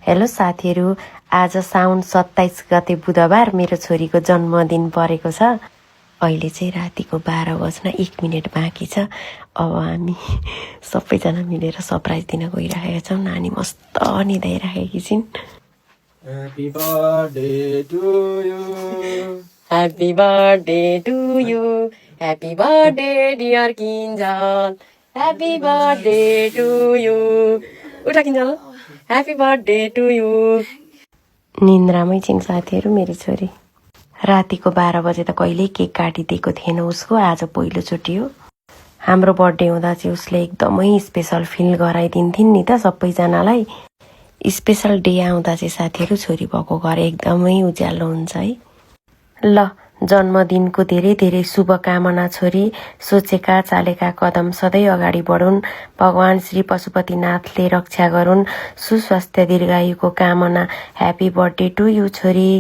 Hello साथीहरू, आज साउन 27 गते बुधबार मेरो छोरीको जन्मदिन परेको छ। अहिले चाहिँ रातिको 12 बज्न 1 मिनेट बाँकी छ। अब हामी सबैजना मिलेर सरप्राइज दिन गइरहेका छौँ। नानी मस्त निदाइरहेकी छिन्। Happy birthday to you. Happy birthday to you. Happy birthday dear Kinjal. Happy birthday to you. उठा किन्जल। Happy birthday to you. निन्द्रामै छिन् साथीहरू मेरी छोरी। रातिको 12 बजे त कहिल्यै केक काटिदिएको थिएन उसको, आज पहिलोचोटि हो। हाम्रो बर्थडे हुँदा चाहिँ उसले एकदमै स्पेसल फिल गराइदिन्थिन् नि त सबैजनालाई। स्पेसल डे आउँदा चाहिँ साथीहरू छोरी भएको घर एकदमै उज्यालो हुन्छ है। ल, जन्मदिनको धेरै धेरै शुभकामना छोरी। सोचेका चालेका कदम सधैँ अगाडि बढुन्। भगवान श्री पशुपतिनाथले रक्षा गरून्। सुस्वास्थ्य दीर्घायुको कामना। ह्यापी बर्थडे टु यु छोरी।